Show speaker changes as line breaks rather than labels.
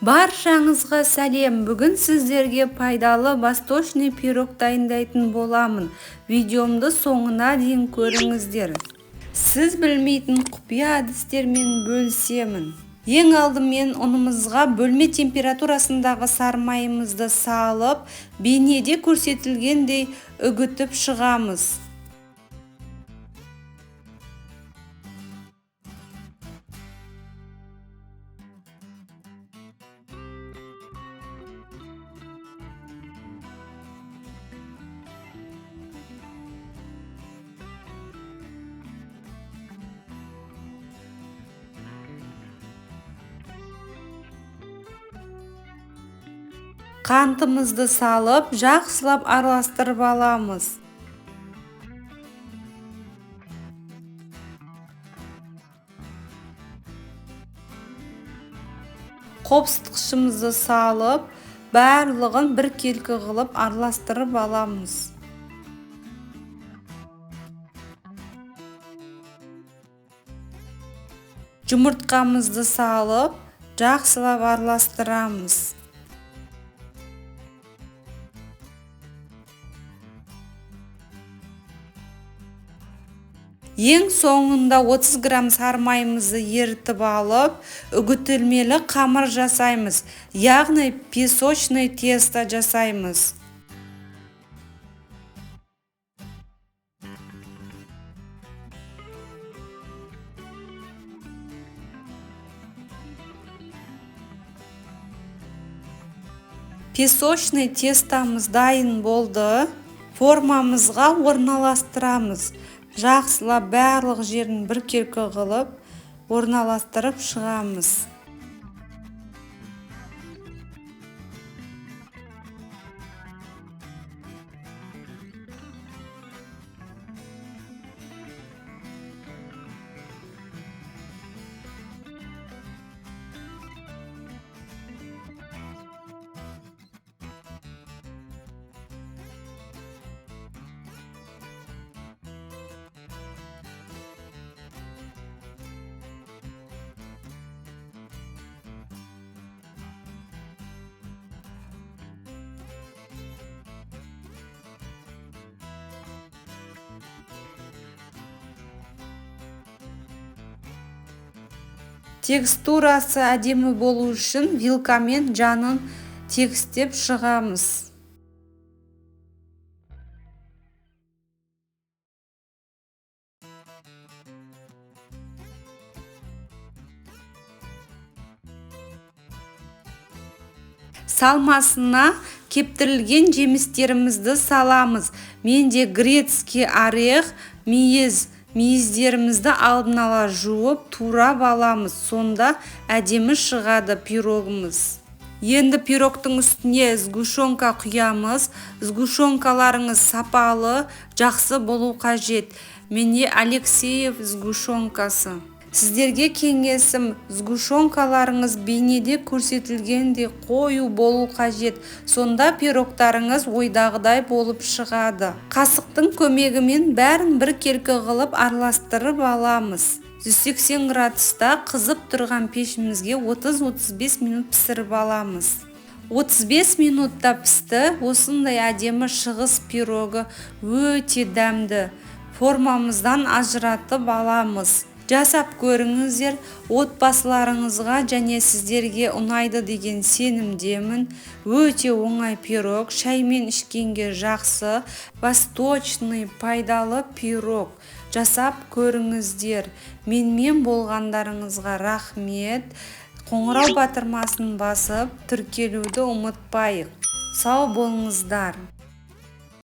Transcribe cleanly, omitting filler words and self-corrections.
Баршаңызға сәлем! Бүгін сіздерге пайдалы восточный пирог дайындайтын боламын. Видеомды соңына дейін көріңіздер. Сіз білмейтін құпия әдістермен бөлісемін. Ең алдымен ұнымызға бөлме температурасындағы сары майымызды салып, бейнеде көрсетілгендей үгітіп шығамыз. Қантымызды салып, жақсылап араластырып аламыз. Қопсытқышымызды салып, барлығын біркелкі қылып араластырып аламыз. Жұмыртқамызды салып, жақсылап араластырамыз. Ең соңында 30 грамм сары майымызды ерітіп алып, үгітілмелі қамыр жасаймыз, яғни песочный тесто жасаймыз. Песочный тестамыз дайын болды. Формамызға орналастырамыз. Жақсылап барлық жерін біркелкі қылып орналастырып шығамыз. Текстурасы әдемі болу үшін вилкамен жанын тегістеп шығамыз. Салмасына кептірілген жемістерімізді саламыз. Менде грецкий орех, мейіз. Мейіздерімізді алдын ала жуып, турап аламыз. Сонда әдемі шығады пирогымыз. Енді пирогтың үстіне сгущенка құямыз. Сгущенкаларыңыз сапалы, жақсы болу қажет. Менде Алексеев сгущенкасы. Сіздерге кеңесім, сгущенкаларыңыз бейнеде көрсетілгендей қою болу қажет. Сонда пирогтарыңыз ойдағыдай болып шығады. Қасықтың көмегімен бәрін біркелкі қылып араластырып аламыз. 180 градуста қызып тұрған пешімізге 30-35 минут пісіріп аламыз. 35 минутта пісті. Осындай әдемі шығыс пирогы өте дәмді. Формамыздан ажыратып аламыз. Жасап көріңіздер, отбасыларыңызға және сіздерге ұнайды деген сенімдемін. Өте оңай пирог, шаймен ішкенге жақсы, восточный пайдалы пирог. Жасап көріңіздер. Менімен болғандарыңызға рахмет. Қоңырау батырмасын басып, тіркелуді ұмытпайық. Сау болыңыздар.